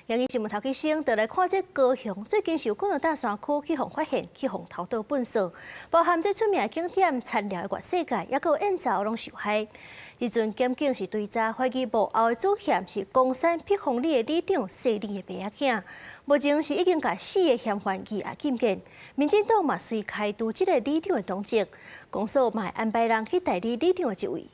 央視新聞頭起先，就來看這高雄最近是有幾個大山區去予發現去予偷倒糞埽，包含這出名景點田寮的月世界，抑閣有燕巢攏受害。彼陣檢警是追查懷疑幕後的主嫌是岡山碧峰里的里長姓李的爸仔囝，目前是已經共四个嫌犯羁押禁見。民進黨嘛隨開除這个里長的黨籍，公所嘛會安排人去代理里長的職位。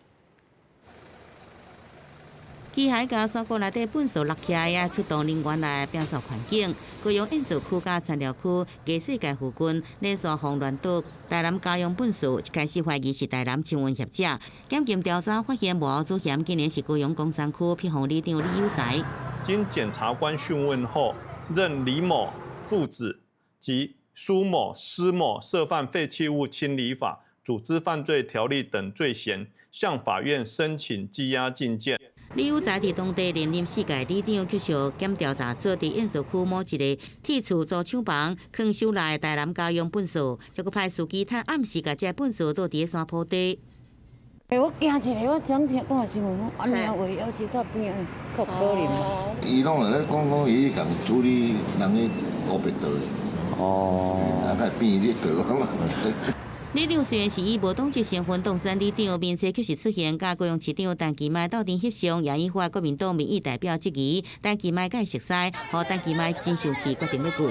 機械共山谷內底糞埽搦起來，出動人員來摒掃環境。高雄燕巢區佮田寮區月世界附近連續予亂倒台南家用糞埽，一開始懷疑是台南清運業者。檢警調查發現幕後主嫌竟然是高雄岡山區碧峰里長李有才。經檢察官訊問後，認李某父子及蘇某、施某涉犯廢棄物清理法、組織犯罪條例等罪嫌，向法院申請羈押禁見。李有才佇當地連任四屆里長，卻受檢調查出佇燕巢區某一个鐵厝租廠房，囥收來台南家用糞埽，才閣派司機趁暗時共這糞埽倒佇山坡地。欸，我驚一下，我昨聽講新聞，按呢話猶是在邊較可憐。伊攏會咧講講，伊共處理人的烏白道的。哦。啊，會變咧倒嘛。里長雖然是以無黨籍身份當選里長，面冊卻是出現佮高雄市長陳其邁鬥陣翕相，也引發國民黨民意代表質疑。陳其邁佮伊熟似，予陳其邁真生氣，決定欲告。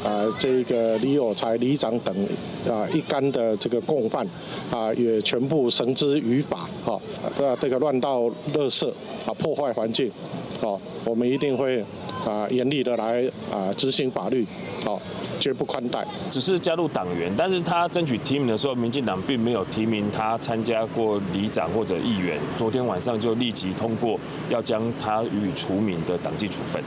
啊，這個李有才里長等啊一干的這個共犯啊，也全部繩之於法。哈，啊，這個亂倒垃圾啊，破壞環境，哦，我們一定會啊嚴厲的來啊執行法律，好，絕不寬待。只是加入黨員，但是他爭取提名的時候，民進黨並沒有提名他參加過里長或者議員。昨天晚上就立即通過要將他予以除名的黨紀處分。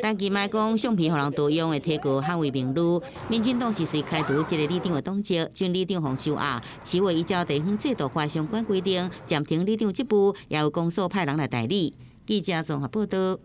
陳其邁講，相片予人盜用會提告捍衛名譽。民進黨是隨開除這个里長的黨籍，將里長予收押。市會依照地方制度法相關規定，暫停里長職務，也由公所派人來代理。記者綜合報道。